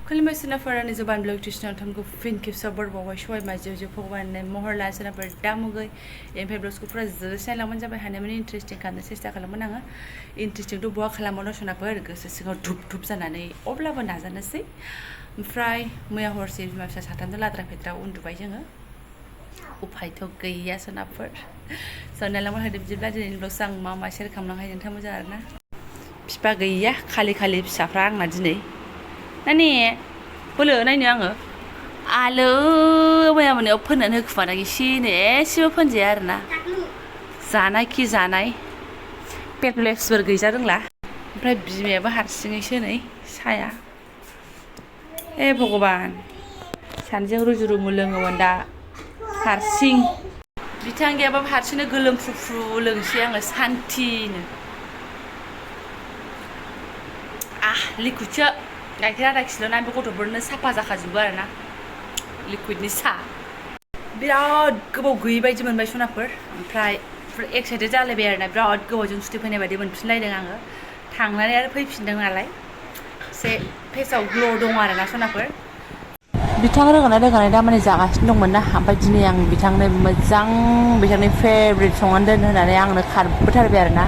खुलुमबाय सोनाफोरानि Jobanivlog Stationन थामखौ फिन खेबसेबाव बरबावबाय सबाय माजियाव भगवाननि महर लाना सोनाफोर दामुगै एमफ्राय ब्लग्सखौ फुरा जोबोद लांबानो जाबाय हानायमानि इन्टारेस्टिं खालामनो सेस्था खालामगोन आङो इन्टारेस्टिंथ' बहा खालामबावनो सोनाफोर गोसो सिङाव धुप धुप जानानै अब्लाबो नाजानोसै ओमफ्राय मैया हरसे बिमा फिसा साथामजों लाद्रा फेद्रा उन्दुबाय जोङो उफायथ' गैया सोनाफोर नायलांबाय थादो बिदिब्ला दिनैनि ब्लग्सआव आं मा मा शेयार खालामलांनो हायो नोंथां मोजां आरोना बिफा गैया खालि फिसाफ्रा आंना दिनै नानि बोलो नायनो आङो आलो मैया मोनायाव फोननानै होखुमादों एसेनो एसेबो फोनजाया आरोना जानाय खि जानाय पेटलेक्सफोर गैजा रोंला ओमफ्राय बिमायाबो हारसिङैसो नै साया ए भगबान सानैजों रुजु रुमु लोङोमोन दा हारसिं बिथां गैयाबाबो हारसिंनो गोलोमफ्रु लोंसै आङो सान्थिनो लिकुइडसो गाइखेर आधा किल' ना बे गथ'फोरनो साफा जाखाजोबो आरोना लिकुइडनि सा बिराद गोबाव गैयै बायदि मोनबाय सनाफोर ओमफ्राय एक्साइटेड जालायबाय आरोना बिराद गोबावजों सुथि फैनाय बायदि मोनफिनलायदों आङो थांनानै आरो फैफिनदों नालाय एसे फेसाव ग्ल' दं आरोना सनाफोर बिथां रोगानाय दा माने जागासिनो दंमोन ना ओमफ्राय दिनै आं बिथांनो मोजां बिथांनि फेभरेट संनानै दोन होननानै आंनो खारबोथारबाय आरोना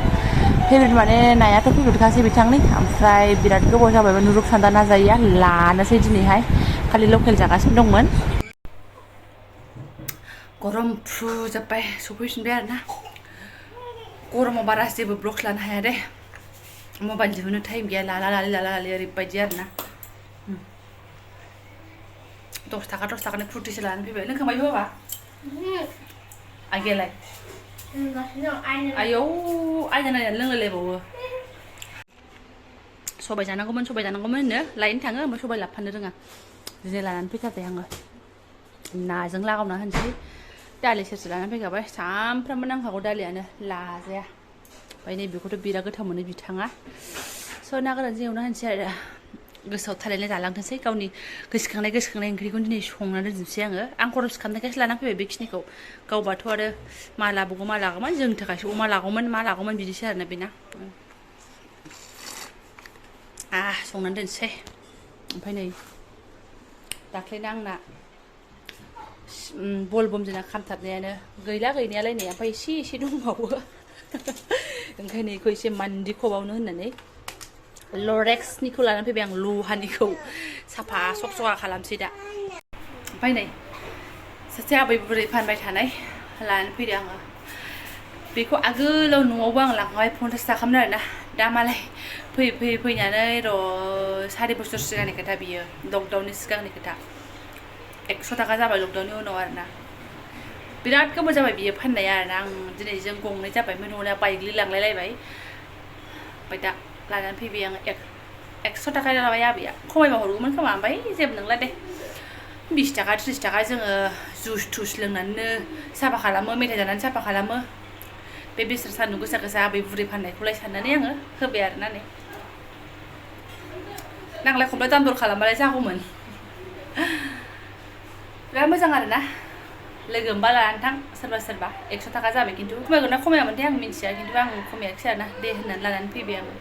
फेभरेट माने नायाथ' फेभरेटखासै बिथांनि ओमफ्राय बिराद गोबाव जाबायमोन रुप सान्दा ना जायैया लानोसै दिनैहाय खालि लकेल जागासिनो दंमोन गरम फुजोब्बाय सफैफिनबाय आरोना गरमाव बारा जेबो ब्लग लानो हाया दे मबाइल दिहुननो टाइम गैया लाला लालि ओरैबायदि आरोना 10 थाखानि फ्रुटिसो लानानै फैबाय लोंखांबाय बाबा आगेलाय आयौ आयना नायनानै लोंलायलायबावो सबाय जानांगौमोन होनो लायनो थाङो ओमफ्राय सबाय लाबोफानो रोङा दिनै लानानै फैथारबाय आङो नाजों लागावना होनसै दालि सेरसे लानानै फैखाबाय सामफ्रामबो नांखागौ दालियानो लाजाया ओमफ्राय नैबेखौथ' बिराद गोथाव मोनो बिथाङा स' ना गोरानजों एवना होनसै आरो गोसोआव थालायनाय जालांथोंसै गावनि गोसोखांनाय ओंख्रिखौ दिनै संनानै दोनजोबसै आं खरस खालामनायखायसो लानानै फैबाय बेखिनिखौ गावबाथ' आरो मा लागौमोन जोंनि थाखायसो अमा लागौमोन मा लागौमोन बिदिसो आरोना बेना संनानै दोनसै ओमफ्राय नै दाख्लैनो आंना बलबम जोंना खामथारनायानो गैला गैनायालाय नै ओमफ्राय एसे दंबावो ओंखायनो बेखौ एसे मान्दिखबावनो होननानै लरेक्सनिखौ लानानै फैबाय आं लहानिखौ साफा सखा खालामसै दा ओमफ्राय नै सासे आबै बुरै फानबाय थानाय लानानै फैदो आङो बेखौ आगोलाव न'आवबो आं लांबाय 50 थाखामोन आरोना दा मालाय फैनानै 4 बोसोर सिगांनि खोथा बियो लकडाउननि सिगांनि खोथा 100 थाखा जाबाय लकडाउननि उनाव आरोना बिराद गोबाव जाबाय बियो फाननाया आरोना आं दिनै जों गंनै जाबाय न'ना बायग्लिलांलायलायबाय ओमफ्राय दा लानानै फैबाय आङो 100 थाखा लाबाय आबैया खमायबा हरगौमोन खोमा ओमफ्राय जेबो नंला दे 20 थाखा 30 थाखा जोङो जुस थुस लोंनानैनो साफा खालामो मेथाइ जानानै साफा खालामो बे बिसोर सान्दुं गोसा आबै बुरै फाननायखौलाय साननानै आङो होबाय आरोना नै नांलाय खमलाय दाम दर खालामबालाय जागौमोन बिराद मोजां आरोना लोगो मोनबा लानानै थां सोरबा 100 थाखा जाबाय खिन्थु खमायगोन ना खमायामोनथाय आं मिन्थिया खिन्थु आं खमायाखिसै आरोना दे होननानै लानानै फैबाय आङो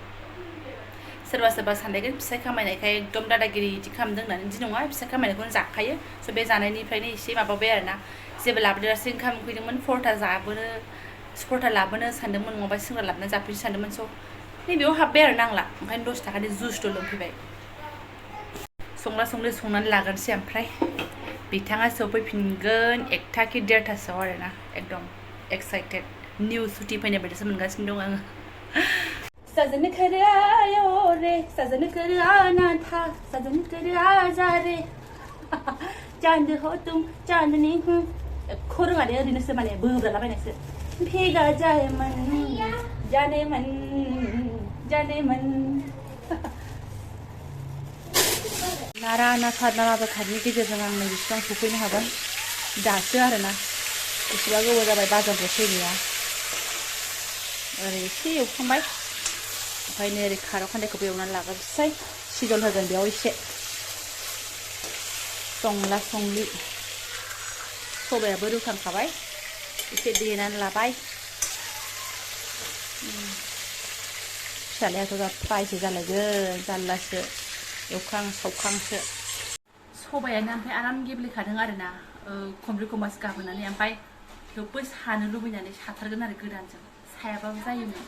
सोरबा साननायगोन फिसाइ खामायनायखाय एकदम दादागिरि इदि खालामदों होननानै इदि नङा फिसाइ खामायनायखौनो जाखायो स' बे जानायनिफ्रायनो एसे माबाबाय आरोना जेबो लाबोदेरासै ओंखाम उखैदोंमोन 4था लाबोनो सानदोंमोन नङाबा सिंग्रा लाबोना जाफैनो सानदोंमोन स' नैबेयाव हाबबाय आरो नांला ओंखायनो 10 थाखानि जुसथ' लोंफैबाय संनानै लागोनसै ओमफ्राय बिथाङा सफैफिनगोन 1था कि 1:30सोआव आरोना एकदम एक्साइटेड निउ सुटि फैनाय बायदिसो मोनगासिनो दं आङो सजन कर आयो रे सजन कर आना था सजन कर आजा रे चांद हो तुम चांदनी हूँ खोर माने ओरैनोसो माने बोब्रालाबायनायसो भेगा जाए मन जाने मन नारा नाथारनि गेजेरजों आं बेसेबां सफैनो हाबाय दासो आरोना बेसेबा गोबाव जाबाय बाजारनिफ्राय फैनाया ओरै एसे एवखांबाय ओमफ्राय नै ओरै खारौ खान्दायखौबो एवनानै लाग्रोसै सिजल होगोन बेयाव एसे संलि सबायाबो रुखांखाबाय एसे देनानै लाबाय फिसालायाथ' दा फ्रायसो जालायगोन जारलासो एवखां सावखांसो सबायानो ओमफ्राय आराम गेब्लेखादों आरोना खमब्रै खमबासो गाबोनानै ओमफ्राय थेवबो सानो लुबैनानै साथारगोन आरो गोदानजों सायाबाबो जायोमोन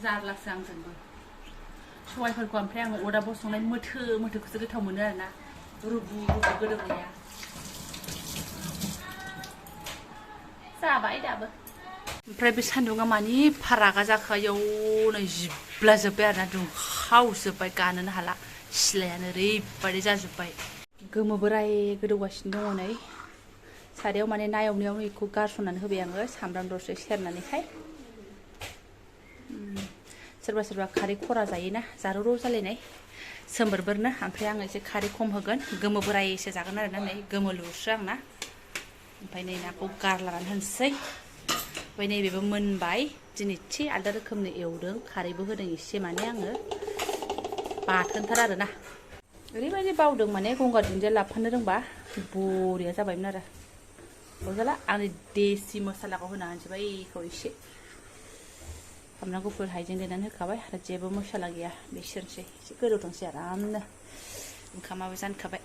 जारलासो आंजोंबो सबायफोरखौ ओमफ्राय आङो अरदाबाव संनाय मोथोखौसो गोथाव मोनो आरोना रुबु गोदौनाया जाबाय दाबो ओमफ्राय बे सान्दुङा मानि फारागा जाखो आयौनो जिब्लाजोब्बाय आरोना दुंखावजोब्बाय गानोनो हाला सिलायानो ओरैबायदि जाजोब्बाय गोमो बोराय गोदौगासिनो दङ नै सारायाव माने ना एवनायावनो बेखौ गारसननानै होबाय आङो सामब्राम दरसे सेरनानैहाय सोरबा सोरबा खारै खरा जायोना जारौ जालायनाय सोमबोरबोरनो ओमफ्राय आङो एसे खारै खम होगोन गोमो बोरायसो जागोन आरोना नै गोमोलुसो आंना ओमफ्राय नै नाखौ गारलानानै होनोसै ओमफ्राय नैबेबो मोनबाय दिनै एसे आलदा रोखोमनि एवदों खारैबो होदों एसे माने आङो बाथोनथार आरोना ओरैबायदि बावदों माने गंगार दुन्दिया लाफानो रोंबा बरिया जाबायमोन आरो अरजाला आंनि देसि मसलाखौ होना होनोसै बेखौ एसे सामब्राम गुफुर हाइजें देनानै होखाबाय आरो जेबो मसला गैया बिसोरनोसै एसे गोदौथोंसै आरामनो ओंखामाबो जानखाबाय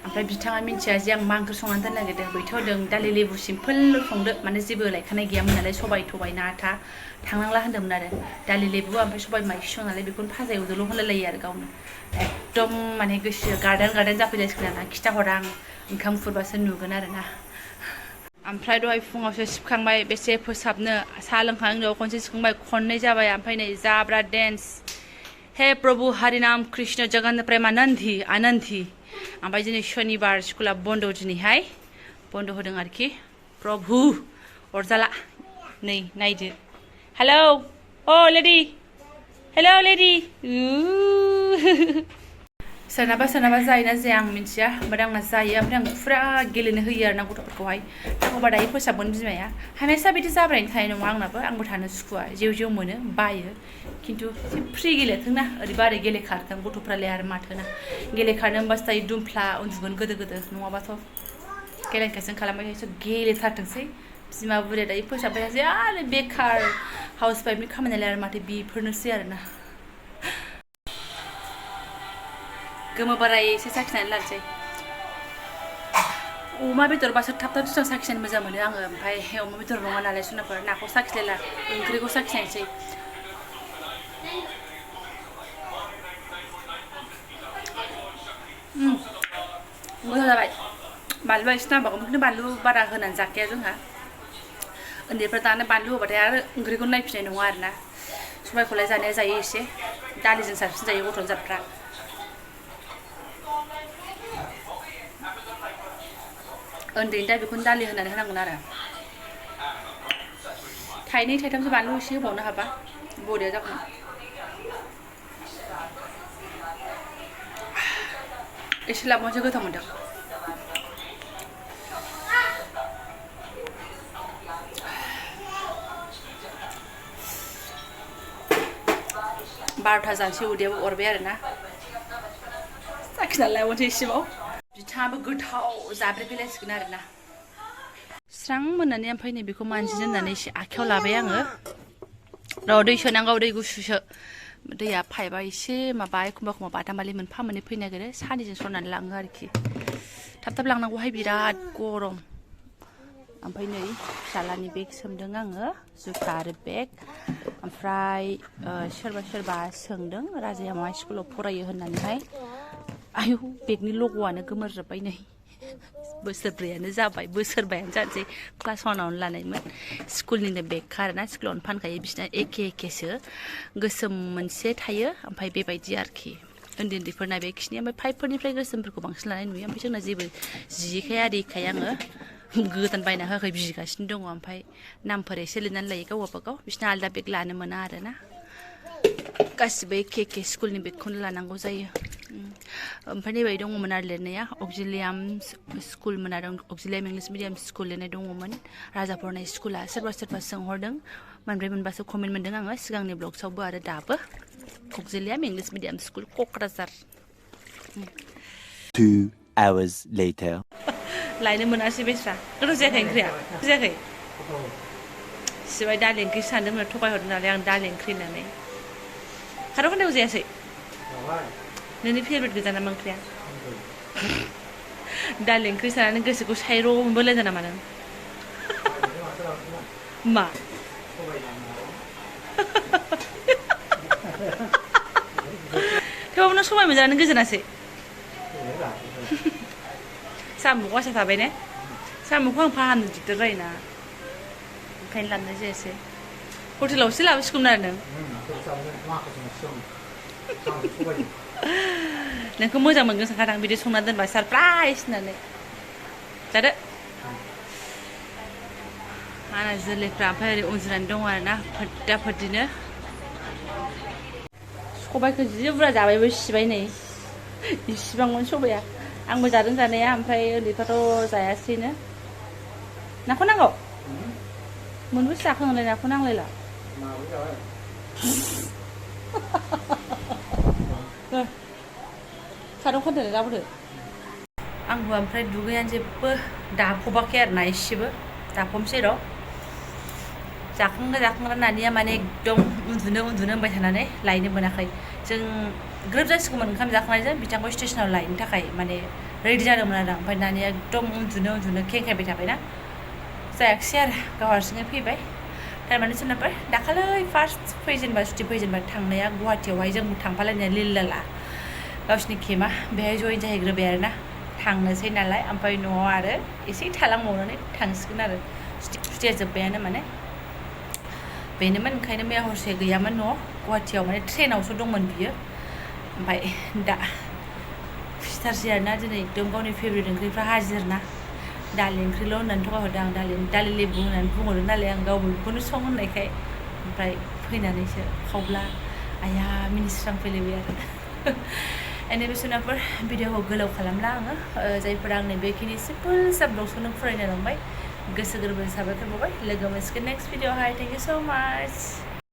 ओमफ्राय बिथाङा मिन्थिया जे आं मा ओंख्रि संनानै दोननो नागिरदों बैथ' होदों दालि लेबु सिम्पोल संदो माने जेबो लायखानाय गैयामोन नालाय सबाय थबाय ना आथा थांनांला होनदोंमोन आरो दालि लेबु ओमफ्राय सबाय माइसि सं नालाय बेखौनो फाजा एवदोल' होनलायलायो आरो गावनो एकदम माने गोसो गार्डेन जाफैलायसिगोन आरोना खिथाहरा आं ओंखाम खुरबासो नुगोन आरोना ओमफ्राय दहाय फुङावसो सिबखांबाय बेसे फोसाबनो साहा लोंखांनायनि उनाव खनसे सिबखांबाय खननै जाबाय ओमफ्राय नै जाब्रा डेन्स हे प्रभु हरिनाम कृष्ण जगन्नाथ प्रेमानन्दि आनन्दि ओमफ्राय दिनै शनिबार स्कुला बन्द दिनैहाय बन्द होदों आरोखि प्रभु अरजाला नै नायदो हेलौ अ लेडि हेलौ लेडि सोरनाबा जायोना जाया आं मिन्थिया ओमफ्राय आंना जायो ओमफ्राय आं फुरा गेलेनो होयो आरोना गथ'फोरखौहाय नांगौबा दायो फोसाबगोन बिमाया हामेसा बिदि जाब्रायनो थानाय नङा आंनाबो आंबो थानो सुखुवा जेव मोनो बायो खिन्थु फ्रि गेलेथोंना ओरैबा ओरै गेलेखारथों गथ'फ्रालाय आरो माथोना गेलेखारनो होनबासो दायो दुमफ्ला उन्दुगोन गोदो नङाबाथ' गेलेखायसो खालामबाय थायोसो गेलेथारथोंसै बिमा बुरिया दायो फोसाबबाय थासै आरो बेखार हाउस वाइफनि खामानियालाय आरो माथो बेफोरनोसै आरोना गोमो बोराय एसे साखिनानै लानोसै अमा बेदरबासो थाब दुस्रां साखिनानै मोजां मोनो आङो ओमफ्राय अमा बेदर नङा नालाय सुनाफोर नाखौ साखिलायला ओंख्रिखौ साखिनायसै मोजां जाबाय बानलुआ एसे नांबावगौ खिन्थु बानलु बारा होनानै जाखाया जोंहा उन्दैफ्रा दानो बानलु होबाथाय आरो ओंख्रिखौ नायफिननाय नङा आरोना सबायखौलाय जानाया जायो एसे दालिजों साबसिन जायो गथ' जाफ्रा उन्दैनि दा बेखौनो दालि होनानै होनांगोन आरो थाइनै थाइथामसो बानलु एसे होबावनो हाबा बरिया जागौमोन एसे लाबावनोसो गोथाव मोनदों बार'था जानोसै उदैयाबो अरबाय आरोना साखिनानै लाबावनोसै एसेबाव बिथाङाबो गोथाव जाब्रेफैलायसिगोन आरोना स्रां मोननानै ओमफ्राय नै बेखौ मानजिनो होननानै एसे आखायाव लाबाय आङो र' दै सोनांगौ दै गुसुसो दैया पाइपआ एसे माबा एखमबा बादामालि मोनफा मोननै फैनो नागिरो सानैजों सरनानै लाङो आरोखि थाब लांनांगौहाय बिराद गरम ओमफ्राय नै फिसालानि बेग सोमदों आङो जुथा आरो बेग ओमफ्राय सोरबा सोंदों राजाया मा स्कुलाव फरायो होननानैहाय आयौ बेगनि लग'आनो गोमोरजोब्बाय नै बोसोरब्रैयानो जाबाय बोसोरबायानो जानोसै क्लास 1आवनो लानायमोन स्कुलनिनो बेगखा आरोना स्कुलावनो फानखायो बिसिना एखेसो गोसोम मोनसे थायो ओमफ्राय बेबायदि आरोखि उन्दैफोरना बे खिनि ओमफ्राय 5फोरनिफ्राय गोसोमफोरखौ बांसिन लानाय नुयो ओमफ्राय जोंना जेबो जिखाय आरिखाय आङो गोदान बायना होआखै बिगासिनो दङ ओमफ्राय नामफोर एसे लिरनानै लायो गावबागाव बिसिना आलदा बेग लानो मोना आरोना गासिबो एखे स्कुलनि बेगखौनो लानांगौ जायो ओमफ्राय नैबायदि दङमोन आरो लिरनाया अक्जिलियाम स्कुलमोन आरो अक्जिलियाम इंलिस मिडियाम स्कुल लिरनाय दङमोन राजा फरायनाय स्कुला सोरबा सोंहरदों मोनब्रै मोनबासो कमेन्ट मोनदों आङो सिगांनि ब्लग्सआवबो आरो दाबो ककजिलियाम English medium school Kokrajhar 2 hours later लायनो मोनासै बेस्रा गोथाव जायाखै ओंख्रिया जायाखै सिबाय दालि ओंख्रि सानदोंमोन थगायहरदों नालाय आं दालि ओंख्रि होननानै खारौ खान्दायखौ जायासै नोंनि फेभरेट गोजा नामा ओंख्रिया दालि ओंख्रि सानानै गोसोखौ सायर' मोनबोलायदों नामा नों मा थेवबाबो नों सबाय मोनजानानै गोजोनासै साम'खौ आसा थाबाय ने साम'खौ आं फाहामनो दिगदार जायोना ओंखायनो लाबोनाय जायासै हटेलावसो लाबोसिगौमोन आरो नों नोंखौ मोजां मोनगोन सानखादां बिदि संना दोनबा सारप्राइज होननानै जादो आंना जोलैफ्रा ओमफ्राय ओरै उन्दुनानै दं आरोना फोद्दा फोद्दिनो सबायखौ जि बुरजा जाबायबो सिबाय नै इसिबांमोन सबाया आंबो जादों जानाया ओमफ्राय उन्दैफ्राथ' जायासैनो नाखौ नांगौ मोनबेसे जाखो नोंलाय नाखौ नांलायला खारौ खान्दाय लाबोदो आंबो ओमफ्राय दुगैनानै जेबो दाफबाखै आरोना एसेबो दाफबनोसै र' जाखांग्रा नानिया माने एकदम उन्दुनो होनबाय थानानै लायनो मोनाखै जों ग्रोब जासिगौमोन ओंखाम जाखांनायजों बिथांखौ स्टेसनाव लायनो थाखाय माने रेडि जादोंमोन आरो ओमफ्राय नानिया एकदम उन्दुनो खेंखायबाय थाबायना जायाखिसै आरो गाव हारसिङै फैबाय थारमाने सोरनाफोर दाखालै फार्स्ट सुथि फैजेनबा थांनाया गुवाहाटियावहाय जों थांफालायनाया लिललाला गावसिनि केमा बेहाय जइन जाहैग्रोबाय आरोना थांनोसै नालाय ओमफ्राय न'आव आरो एसे थालांबावनानै थांसिगोन आरो सुथिया जोब्बायानो माने बेनोमोन ओंखायनो मैया हरसे गैयामोन न'आव गुवाहाटियाव माने ट्रेनावसो दंमोन बियो ओमफ्राय दा फुसिथारसै आरोना दिनै एकदम गावनि फेभरेट ओंख्रिफ्रा हाजिर ना दालि ओंख्रिल' होननानै थगायहरदों आं दालि लेबु होननानै बुंहरदों नालाय आं गावबो बेखौनो सं होननायखाय ओमफ्राय फैनानैसो खावब्ला आया मिनिस्रां फैलायबाय आरो एनिवे सोनाफोर भिडिअखौ गोलाव खालामला आङो जायफोरा आंनि बेखिनि सिम्पोल सा ब्लग्सखौनो फरायनो लांबाय गोसो गोरबोनि साबायखर बावबाय लोगो मोनसिगोन नेक्स्ट भिडिअआवहाय थेंक इउ स' माच